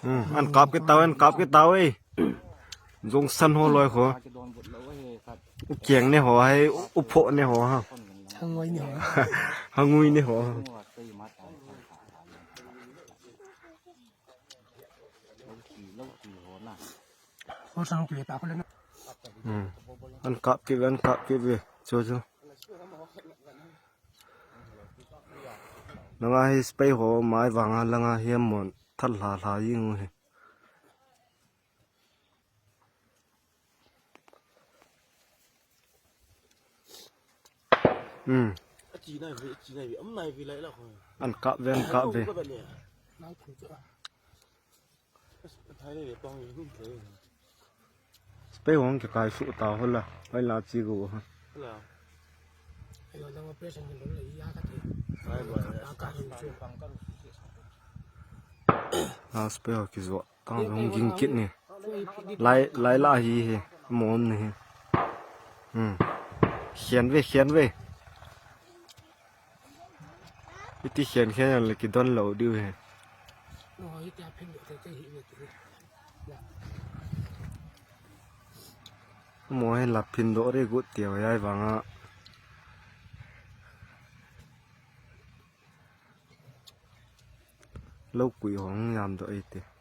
ອືມ ອັນກັບກິເຕົາ ອັນກັບກິເຕົາເອີຍ ສົງສັນຫົວລອຍໂຄ ອຸກຽງໃນຫໍໃຫ້ ອຸໂພະໃນຫໍ ຫາງວຍໃນຫໍ ຫາງວຍໃນຫໍ. ອືມ ອັນກັບກິເວ ອັນກັບກິເວ ໂຊໂຊ ລະງາໃຫ້ສະໄປຫົວໝາຍຫວັງ ລະງາເຮຍມອນ ທັດຫຼາຫຼາຍິງເຮີ. ອືມ ອັນກະແວ່ນກະເວ ໄປຫ້ອງກະກາຍສຸຕາພຸ້ນລະ ໄປລາຈີໂກ ລາສະເປຮອກກິສວະ. ຕັ້ງເປັນຫ້ອງກິນກິດນີ້ ຫຼາຍ ຫຼາຍລະຮີເຮ ໝໍນນີ້ເຮ ອືມ ຂຽນເວ ຂຽນເວ ວິທີຂຽນ ຂຽນລະກິດອນເຫຼົ້າດິວເຮ ໝໍໃຫ້ລັບພິນໂດເຣກຸຕຽວຍາຍຫວັງອະ ລາວກຸຍຫ້ອງຍາມໂດເອເຕ.